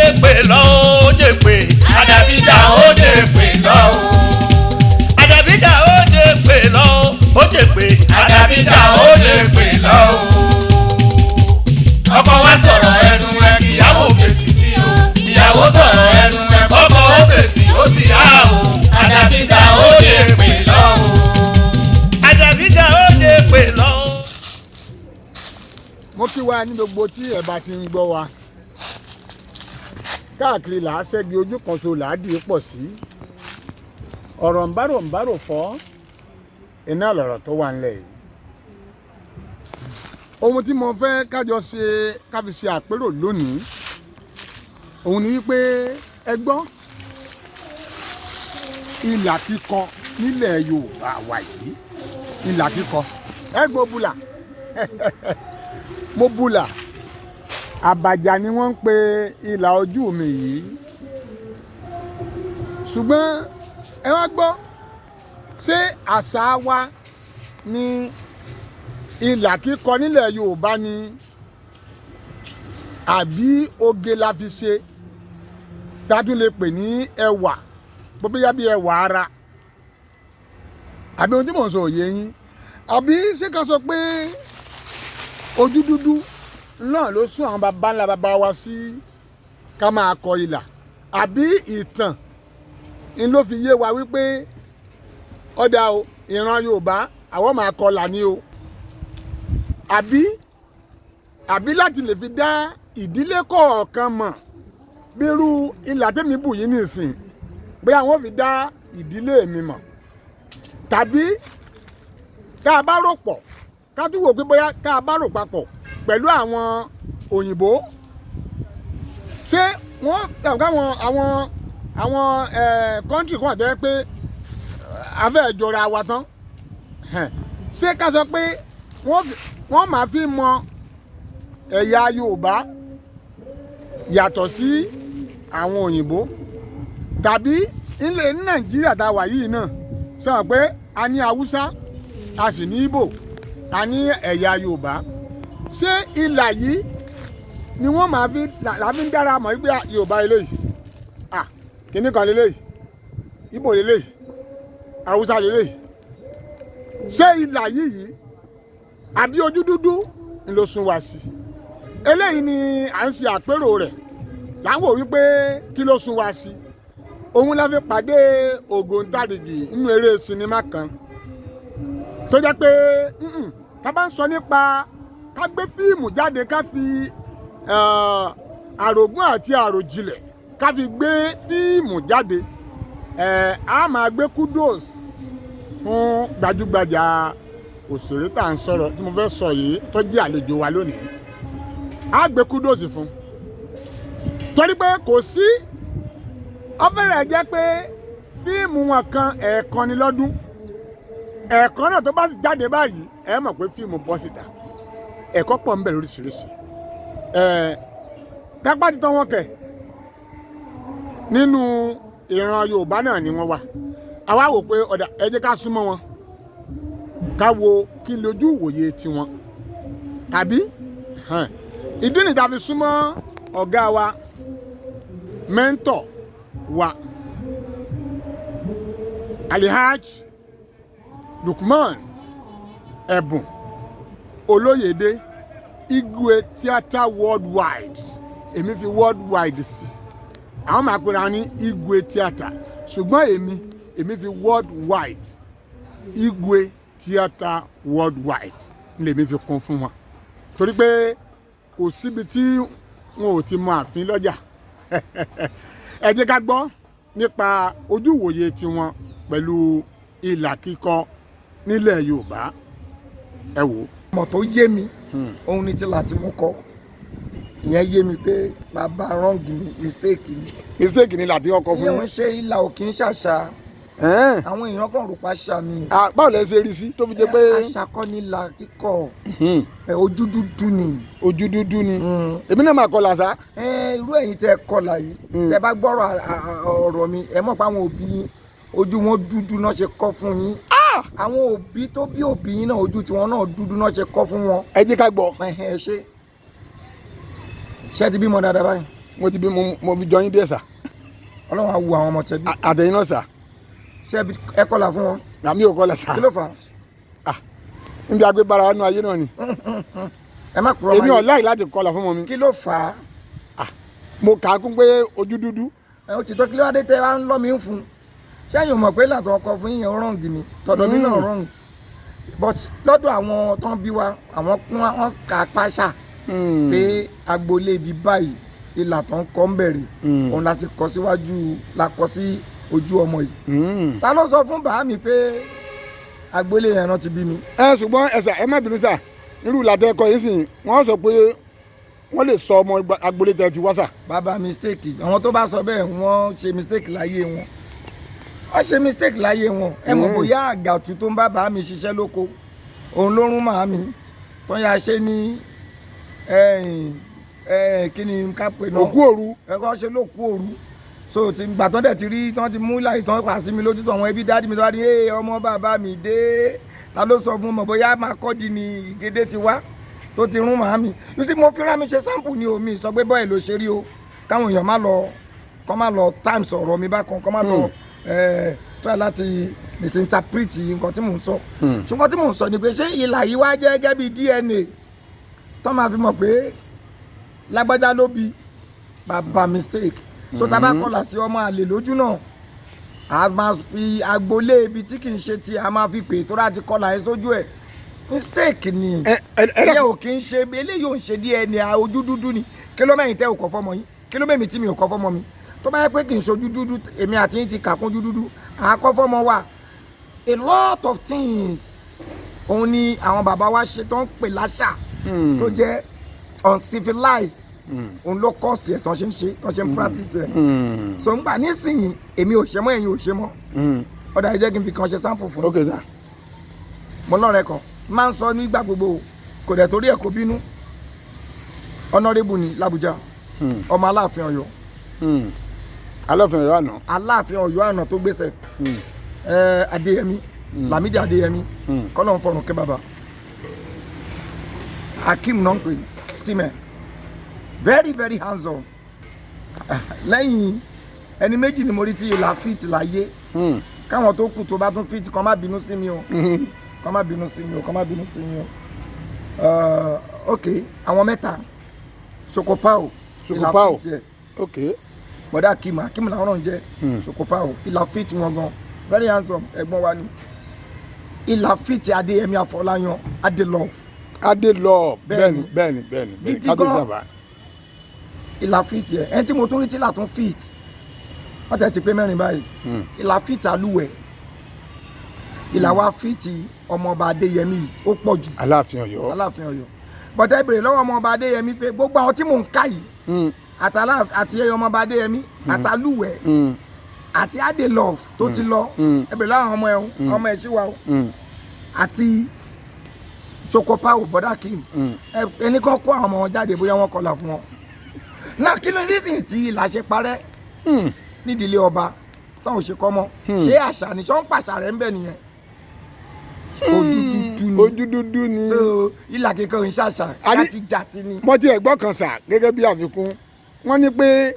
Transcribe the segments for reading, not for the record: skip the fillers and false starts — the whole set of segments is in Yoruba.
jẹ́ pé lọ ó jẹ́ pé. Àdàbíjà ó jẹ́ pé lọ o. Àdàbíjà ó jẹ́ pé lọ ó jẹ́ pé. Àdàbíjà ó jẹ́ pé lọ o. Ọkọ wa sọ̀rọ̀ ẹnu ẹ kíyàwó fèsì sí o. Ìyàwó sọ̀rọ̀ ẹnu ẹ kọ́kọ́ ó fèsì ó ti há o. Àdàbíjà ó jẹ́ pé lọ o. Àdàbíjà ó jẹ́ pé lọ. Mo kí wa ní gbogbo tí ẹ bá ti ń gbọ́ wa káàkiri. Là á ṣẹ́gi ojú kan so là á dì í pọ̀ sí ọ̀rọ̀ ńbárò ńbárò fọ́ iná lọ̀rọ̀ tó wà ńlẹ̀ yìí. Ohun tí mo fẹ́ kájọ ṣe, ká fi ṣe àpérò lónìí, òun ni wípé ẹ gbọ́, ìlà kíkọ nílẹ̀ Yorùbá wa yìí, ìlà kíkọ, ẹ gbọ́ bùlà, mo bùlà, àbàjá ni wọ́n ń pe ìlà ojú mi yìí. Ṣùgbọ́n ẹ wá gbọ́, ṣé àṣà wa ni ìlà kíkọ nílẹ̀ Yorùbá ni, àbí oge la fi ṣe dájú lè pè ní ẹwà, bóbá bí ẹwà ara, àbí ohun tí mò ń sọ òye yín? Àbí ṣé ká sọ pé ojú dúdú náà ló sún àwọn baba ńlá baba wa sí ká máa kọ ìlà, àbí ìtàn ń ló fi yé wa wípé ọ̀dà o, ìran Yorùbá àwọn máa kọlà ní o, àbí láti lè fi dá ìdílé kọ̀ọ̀kan mọ̀, bírú ìlà tẹ́mi bù yín nìsín, bóyá àwọn ò fi dá ìdílé mi mọ̀, tàbí tá a bá rò pọ̀, ká tún wò pé bóyá tá a bá rò papọ̀ pẹ̀lú àwọn òyìnbó, ṣé wọ́n káwọn àwọn country kan àtẹ́ pé afẹ́ ìjọra wa tán? Ṣé ká sọ pé wọ́n máa fi mọ ẹ̀yà Yorùbá yàtọ̀ sí àwọn òyìnbó, tàbí ilẹ̀ ní Nàìjíríà tá a wà yìí náà sọ pé a ní Haúsá, a sì ní Ìgbò, a ní ẹ̀yà Yorùbá? Ṣé ìlà yìí ni wọ́n máa fi la fi ń dára mọ̀ wípé Yorùbá eléyìí, ah, kìnnì kan lélẹ́yìí, Ìgbò lélẹ́yìí, Haúsá lélẹ́yìí? Ṣé ìlà yìí àbí ojú dúdú ń ló sún wa sí? Eléyìí ni à ń ṣe àpérò rẹ̀ là ń wò wípé kí ló sún wa sí. Òun la fi pàdé ògbóǹtarìgì nínú eré sinimá kan tó jẹ́ pé tá bá ń sọ nípa ká gbé fíìmù jáde, ká fi àrògún àti àròjinlẹ̀ ká fi gbé fíìmù jáde, á máa gbé kudos fún gbajúgbajà òṣèré tá à ń sọ̀rọ̀ tí mo fẹ́ sọ yìí tó jẹ́ àlejò wa lónìí. Á gbé kudos fún torí pé kò sí ọ̀fẹ́rẹ̀ jẹ́ pé fíìmù wọn kan ẹ̀ẹ̀kan ni lọ́dún, ẹ̀ẹ̀kan náà tó bá sì jáde báyìí, ẹ mọ̀ pé fíìmù bọ́ síta, ẹ̀kọ́ pọ̀ ń bẹ lóríṣiríṣi. Ẹ̀ dápá ti tán wọn kẹ̀ nínú ìran Yorùbá náà ni wọ́n wà. Àwa wò pé ọ̀dà, ẹ jẹ́ ká súnmọ́ wọn, ká wo kí lójú ìwòye tiwọn àbí. Ìdí nìta fi súnmọ́ ọ̀gá wa, mentor wa, Alhaji Lukman Ẹ̀bùn Olóyèdè, Igwe Theatre Worldwide. Èmi fi worldwide sí, àwọn máa pera ní Igwe Theatre, ṣùgbọ́n èmi fi worldwide, Igwe Theatre Worldwide lèmi fi kún fún wọn, torí pé kò síbi tí wọn ò ti mọ ààfin lọ́jà. Ẹ jẹ́ ká gbọ́ nípa ojú ìwòye tiwọn pẹ̀lú ìlà kíkọ nílẹ̀ Yorùbá. Ẹ wò ó. Mọ̀ tó yé mi, òun ni ti láti mú kọ ìyẹn yé mi pé bàbá wrong ni, mistake ni. Mistake ni láti ọkọ fún Ìyẹn ń yín. ṣe ìlà òkè ń ṣàṣà. Àwọn èèyàn kan rò pa àṣà ni. Ah, báwo lẹ ṣe rí sí tó fi jẹ́ pé Àṣà kọ́ ní ìlà kíkọ ẹ, ojú dúdú ni. Ojú dúdú ni. Èmi náà máa kọ làṣà. Ẹ, irú ẹ̀yin tẹ́ kọlà yìí, tẹ́ bá gbọ́rọ̀ ọ̀rọ̀ mi, ẹ mọ̀ pé àwọn òbí yín, ojú wọn dúdú náà ṣe kọ́ fún yín. Àwọn òbí tó bí òbí yín náà, ojú tiwọn náà dúdú náà ṣe kọ́ fún wọn. Ẹ jẹ́ ká gbọ́. Ẹhẹ́n, ẹ ṣe ti bímọ dáadáa báyìí? Mo ti bí, mo fi jọ yín díẹ̀ sà. Ọlọ́run á wo àwọn ọmọ tẹbí. Àtẹ̀yìn náà sà. Ṣé ẹ kọlà fún wọn? Àmì ò kọlà sà. Kí ló fà á? Níbi agbébára wa nínú ayé náà ni. Ẹ má purọ́ Èmi máa ò láì láti kọlà fún ọmọ mi. Kí ló fà á? Mo kà á kún pé ojú dúdú. Ẹ ó ti tọ́. Kí ló wá dé tẹ́ wá ń lọ́ mi ń fún un? Sẹ́yìn ò mọ̀ pé làtọ̀ ọkọ fún yín wrong ni? Tọ̀dọ̀ mi náà wrong, but lọ́dọ̀ àwọn tán bí wa, àwọn kún wọn kà á fáṣà pé agboolé ibi báyìí, ìlà tán kọ́ ń bẹ̀rẹ̀, òun láti kọ síwájú, la kọ sí ojú ọmọ yìí. Ta ló sọ fún bàá mi pé agboolé yẹn náà ti bí mi? Ẹ ṣùgbọ́n ẹ sà, ẹ má bínú sà, irú ìlàtọ̀ ẹ̀kọ́ yìí sìn, wọ́n sọ pé wọ́n lè sọ ọmọ agboolé tẹ̀ ti wá sà. Bàbá, mistake. Àwọn tó bá sọ bẹ́ẹ̀, wọ́n ṣe mistake láyé wọn, wọ́n ṣe mistake láyé wọn. Ẹ mọ̀ bóyá àgàtú tó ń bá bàá mi ṣiṣẹ́ lóko, òun ló rún màá mi tó yà ṣe ní ẹ̀yìn, kí ni ká pè náà? Òkú òru. Ẹ kọ́ ṣe lókú òru. So ti gbà tán dẹ̀ ti rí tán ti mú láì tán pa sí mi lójú tó àwọn ẹbí daddy mi tó wá ní, "Ee, ọmọ bàbá mi dé." Ta ló sọ fún mọ̀ bóyá máa kọ́ di ni ìgédé ti wá tó ti rún màá mi? You see, mo fira mi ṣe sample ni o. Mi sọ pé bọ́ọ̀ ló ṣe rí o. Káwọn èèyàn má lọ kọ́, má lọ times ọ̀rọ̀ mi bákan, kọ́ má lọ try láti misinterpret nǹkan tí mò ń sọ. Ṣùgbọ́n tí mò ń sọ ni pé, ṣé ìlà yìí wá jẹ́ gẹ́gẹ́ bí DNA tó máa fi mọ̀ pé lágbájá ló bí? Bàbá, mistake. So tá a bá kọlà sí ọmọ àlè lójú náà, a máa fi agboolé ibi tí kì í ṣe ti a máa fi pè tó láti kọlà yẹn sójú ẹ̀. Mistake ni. Ẹ ẹ ẹ Ìyẹn ò kì í ṣe, eléyìí ò ń ṣe DNA. Ojú dúdú ni. Kí ló mẹ́yìn tẹ́ ò kọ́ fọ́mọ yín? Kí ló mẹ́mi tí mi ò kọ́ fọ́mọ mi? Tó bá yẹ pé kì í ṣojú dúdú, èmi àti yín ti kà kún ojú dúdú, à á kọ́ fọ́mọ wa. A lot of things òun ni àwọn bàbá wa ṣe tó ń pè láṣà tó jẹ́ uncivilized. Òun ló kọ́ sí ẹ̀ tó ṣe ń ṣe, tó ṣe ń practice ẹ̀. So ń gbà nísìnyí, èmi ò ṣe mọ́, ẹ̀yin ò ṣe mọ́. Ọ̀dà, ẹ jẹ́ kí n fi kan ṣe sample fún yín. Ok sir. Mo lọ́rẹ̀ẹ́ kan, máa ń sọ nígbà gbogbo o, kò dẹ̀ torí ẹ̀ kó bínú. Honourable ní l'Abuja, ọmọ Aláàfin Ọ̀yọ́. Aláàfin Ọ̀yọ́ àná. Aláàfin Ọ̀yọ́ àná tó gbéṣẹ, ẹ Adéyẹmí, Lámídì Adéyẹmí, kọ́lọ́n fọ̀rùn kẹ́ bàbá. Akeem náà ń pè, steamer, very very handsome. Lẹ́yìn ẹni méjì ni mo rí tí ìlà fit láyé. Káwọn tó kù tó bá tún fit, kọ́ má bínú sí mi o, kọ́ má bínú sí mi o, kọ́ má bínú sí mi o. Ok, àwọn mẹ́ta: Sokopao, ìlà Sokopao. fit ẹ̀. Bọ̀dá Akeem, Akeem làwọn náà ń jẹ́. Sokopao, ìlà fit wọn gan, very handsome. Ẹ̀gbọ́n wa ni. Ìlà fit Adéyẹmí Afọláyan, Adelove. Adé love. Bẹ́ẹ̀ni. Bẹ́ẹ̀ni, bẹ́ẹ̀ni, bẹ́ẹ̀ni, bẹ́ẹ̀ni. Gidi Kábíyèsí gan. àbá. Ìlà fit ẹ̀. Ẹni tí mo tún rí tí ìlà tún fit, wọ́n tẹ̀ ti pé mẹ́rin báyìí. Ìlà fit Alúwẹ̀, ìlà wa fit ọmọọba Adéyẹmí yìí, ó pọ̀ jù. Aláàfin Ọ̀yọ́. Aláàfin Ọ̀yọ́. Bọ́tẹ́ ìbèrè lọ́wọ́ ọmọọba Adéyẹmí pé gbogbo àwọn tí mò ń ká yìí, àti ọmọọba Adéyẹmí, àtàlúwẹ̀, àti Adelove tó ti lọ, ẹ bèrè lọ́wọ́ àwọn ọmọ ẹ̀, ọmọ ẹ̀ ṣì wà o, àti Sokopao, bọ́dà Kim, ẹni kan kó àwọn ọmọ wọn jáde bóyá wọn kọlà fún wọn náà. Kí ló reason tí ìlà ṣe parẹ́ nídìílé ọba táwọn ò ṣe kọ́ mọ́? Ṣé àṣà ni? Ṣọ́ ń pàṣà rẹ̀ ń bẹ̀ nìyẹn? Ojú dúdú ni. Ojú dúdú ni. So ìlà kíkọ́ ń ṣàṣà játijàti ni. Mo ti ẹ̀gbọ́n kan sà, gẹ́gẹ́ bí àfikún, wọ́n ní pé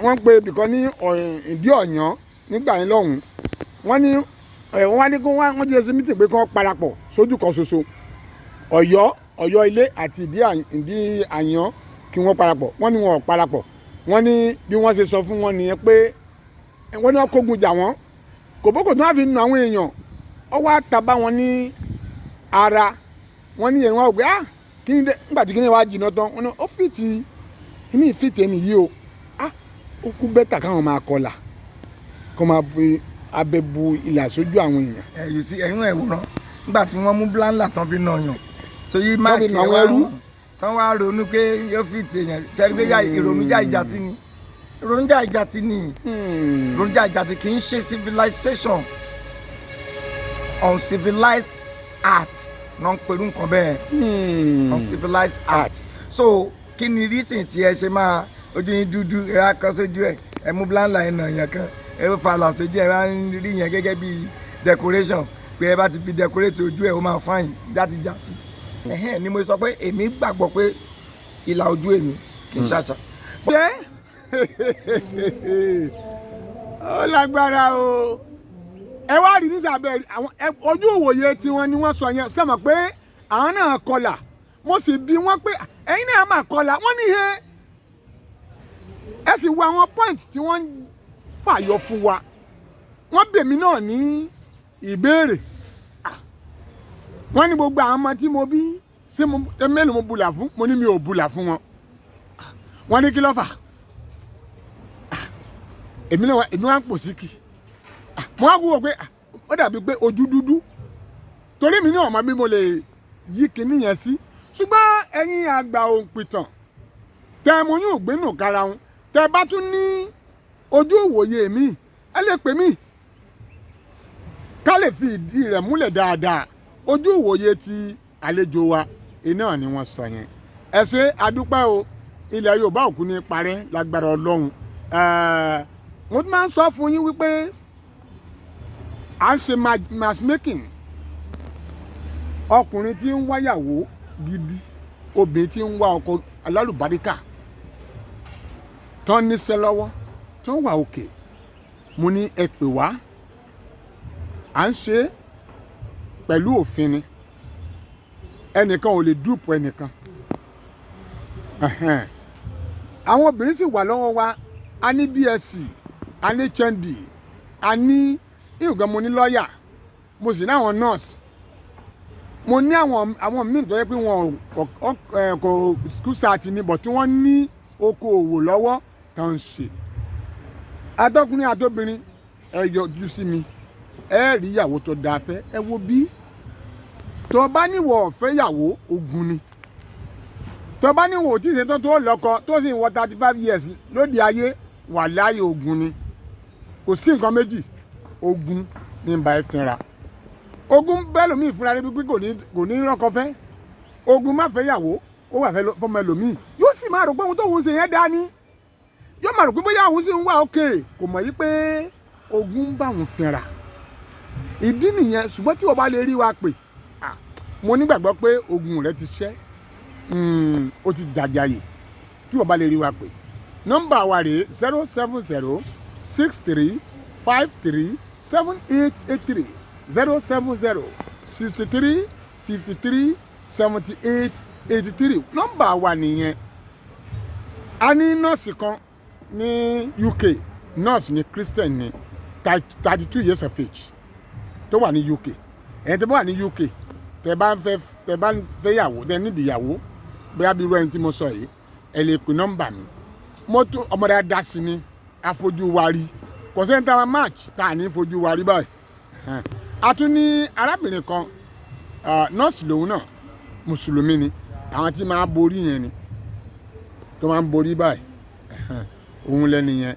wọ́n pe ibìkan ní ìdí ọ̀yàn nígbà yẹn lọ́hùn-ún. Wọ́n ní wọ́n wá ní kó wọ́n ti ṣe meeting pé kí wọ́n parapọ̀ sójú kan ṣoṣo, Ọ̀yọ́, Ọ̀yọ́ ilé àti ìdí àyàn, kí wọ́n parapọ̀. Wọ́n ní wọn ò parapọ̀. Wọ́n ní bí wọ́n ṣe sọ fún wọn nìyẹn pé wọ́n ní wọ́n kógun jà wọ́n, kòbókò tí wọ́n fi nu àwọn èèyàn, ọ wá ta bá wọn ní ara. Wọ́n ní yẹn wọ́n gbé, ah, kí ni dé? Nígbà tí kí ni wàá jìnnà tán, wọ́n ní ó fit, kí ni fit ẹni yìí o? Ah, ó kú better káwọn máa kọlà, kó máa fi abẹ bu ìlà sójú àwọn èèyàn. Ẹ yìí sí ẹ̀yìn ẹ̀wòrán nígbà tí wọ́n mú bláńlà tán fi nà yàn torí máàkì nà àwọn ẹrú. Tán wá ronú pé yóò fit èèyàn ṣẹ́ni pé ìrònú já ìjà tí ni, ìrònú já ìjà tí ni, ìrònú já ìjà tí kì í ṣe civilization. Uncivilized art náà ń perú nǹkan bẹ́ẹ̀, uncivilized art. So kí ni reason tí ẹ ṣe máa ojú yín dúdú, ẹ á kọ́ sójú ẹ, ẹ mú bláńlà, ẹ nà yàn kan, ẹ falà sójú ẹ, wá ń rí yẹn gẹ́gẹ́ bí decoration pé ẹ bá ti fi decorate ojú ẹ, ó máa fine játijàti? Ẹ̀hẹ́n, ni mo sọ pé èmi gbàgbọ́ pé ìlà ojú èmi kì í ṣàṣà. Jẹ́ ó lágbára o. Ẹ wá rí níta bẹ́ẹ̀ rí àwọn ojú òwòye tiwọn ni wọ́n sọ yẹn, sẹ́mọ̀ pé àwọn náà kọlà. Mo sì bi wọ́n pé ẹ̀yin náà máa kọlà. Wọ́n ní he, ẹ sì wo àwọn point tí wọ́n ń fàyọ fún wa. Wọ́n bèmí náà ní ìbéèrè. Wọ́n ní gbogbo àwọn ọmọ tí mo bí, ṣé mo mélòó mo bulà fún? Mo ní mi ò bulà fún wọn. Wọ́n ní kí ló fà? Èmi náà èmi wá ń pò sí kì. Mo wá wò pé ó dàbí pé ojú dúdú, torí mi ní ọmọ bí mo lè yí kinní yẹn sí. Ṣùgbọ́n ẹ̀yin àgbà òǹpìtàn tẹ mo yóò gbénú karahun, tẹ bá tún ní ojú òwòye mi, ẹ lè pè mí ká lè fi ìdí rẹ̀ múlẹ̀ dáadáa. Ojú ìwòye ti àlejò wa iná ni wọ́n sọ yẹn. Ẹ ṣé, adúpẹ́ o. Ilẹ̀ Yorùbá òkú ní parẹ́ lágbára Ọlọ́run. Mo tún máa ń sọ fún yín wípé à ń ṣe matchmaking. Ọkùnrin tí ń wáyàwó gidi, obìnrin tí ń wá ọkọ alálùbáríkà tán níṣẹ́ lọ́wọ́, tán wà òkè, mo ní ẹ pè wá. À ń ṣe é pẹ̀lú òfin ni, ẹnìkan ò lè dupe ẹnìkan. Àwọn obìnrin sì wà lọ́wọ́ wa. A ní BSc, a ní HND, a ní ìgbà, mo ní lọ́ọ̀yà, mo sì ní àwọn nurse, mo ní àwọn míì tó yẹ pé wọn kò school cert ní bọ̀, tí wọ́n ní okòòwò lọ́wọ́ tó ń ṣe. Atọ́kùnrin àtobìnrin, ẹ yọjú sí mi, ẹ rí ìyàwó tó dáa fẹ́. Ẹ wo bí tó bá níwọ̀ ọ̀fẹ́ ìyàwó, ogun ni. Tó bá níwọ̀ tí ìṣe tó lọ́kọ, tó sì ń wọ 35 years lóde ayé, wà láàyè, ogun ni. Kò sí nǹkan méjì, ogun ní bá ẹ fínra. Ogun bẹ́ẹ̀ lómi ìfúnra rẹ pípé kò ní rọ́kọ fẹ́. Ogun má fẹ́ yàwó, ó wà fẹ́ fọmọ ẹlòmíì, yóò sì máa rò pé ohun tó ń ṣe yẹn dání, yóò máa rò pé bóyá òun sì ń wà òkè, kò mọ̀ yí pé ogun ń bá òun fínra. Ìdí nìyẹn. Ṣùgbọ́n tí o bá lè rí wa pè, mo nígbàgbọ́ pé ogun rẹ ti ṣẹ́, ó ti jàjàyè. Tí o bá lè rí wa pè, nọ́mbà wa rèé: 07063537883, 07063537883. Nọ́mbà wa nìyẹn. A ní nọ́ọ̀sì kan ní UK, nọ́ọ̀sì ní, Christian ní, 32 years of age, tó wà ní UK. Ẹ̀yin tó bá wà ní UK, tẹ bá ń fẹ́ yàwó, tẹ nídìí yàwó, bóyá bí irú ẹni tí mo sọ yìí, ẹ lè pè nọ́mbà mi. Mo tún ọmọ dáadáa sí ni, àfojú wa rí. Kò sẹ́ni tá a match tá a ní fojú wa rí báyìí. A tún ní arábìnrin kan, nọ́ọ̀sì lòun náà, mùsùlùmí ni, àwọn tí máa borí yẹn ni, tó máa ń borí báyìí. Òun lẹ́nu yẹn.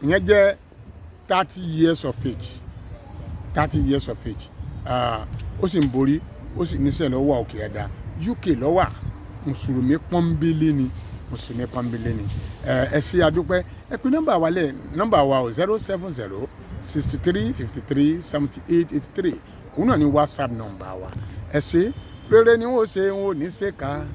Ìyẹn jẹ́ 30 years of age, 30 years of age. Ó sì ń borí, ó sì níṣẹ́ lọ́wọ́ òkè ẹ̀dá. UK lọ́wọ́, mùsùlùmí pọ́nbélé ni, mùsùlùmí pọ́nbélé ni. Ẹ ṣe, àdúpẹ́. Ẹ pè nọ́mbà wa lẹ̀, nọ́mbà wa o: 07063537883. Òun náà ni WhatsApp nọ́mbà wa. Ẹ ṣe. Rere ni wọ́n ṣe, wọn ò ní ṣe ká.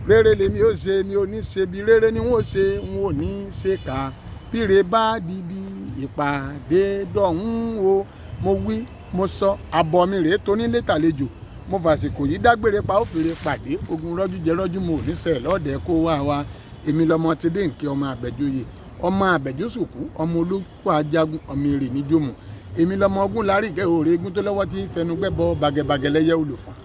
Rere lèmi ó ṣe, mi ò ní ṣe bí. Rere ni wọ́n ṣe, wọn ò ní ṣe ká. Bíre bá di bí ìpàdé dọ̀hún o. Mo wí, mo sọ, àbọ̀ mi rèé tó nílé tàlejò. Mo fàsìkò yìí dágbére pa ó fèrè pàdé. Ogun rọ́jú jẹ rọ́jú, mo ò ní sẹ̀ lọ́ọ̀dẹ̀ kó wá wa. Èmi lọmọ ti dé nkẹ́, ọmọ àbẹ̀jọyè, ọmọ àbẹ̀jọ́sùkú, ọmọ olóko ajagun, ọmọ èrè níjòmù. Èmi lọmọ ogun lárí ìkẹ́ òòrè egun tó lọ́wọ́ tí fẹnu gbẹ́bọ bàgẹ́bàgẹ́ lẹ́yẹ olùfọ̀n.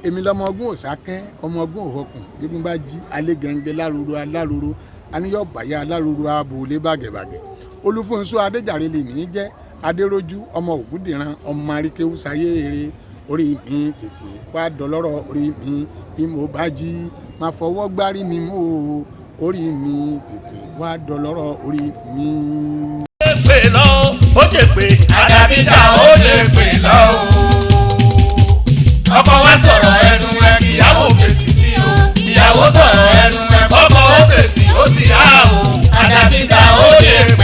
Èmi lọmọ ogun òsákẹ́, ọmọ ogun òhọkùn. Gbígun bá jí alẹ́ gẹ̀ǹgẹ̀ lárúurú alárúurú aníyọ̀ bàyà alárúurú abòlé bàgẹ́bàgẹ́. Olúfúnṣọ́ Adéjàre lèmi jẹ́, Adéròjú, ọmọ Ògúndìran, ọmọ aríkéwú sáyé eré. Orí mi tètè wá dọlọ́rọ̀. Orí mi, bí mo bá jí, máa fọwọ́ gbárí mi mú o. Orí mi tètè wá dọlọ́rọ̀, orí mi. Pè lọ, ó jẹ pé. Àdàbíjà ó lè pè lọ o. Ọkọ wa sọ̀rọ̀ ẹnu ẹ, ìyàwó fèsì sí o. Ìyàwó sọ̀rọ̀ ẹnu ẹ, ọkọ ó fèsì, ó ti há o. Àdàbíjà ó lè pè.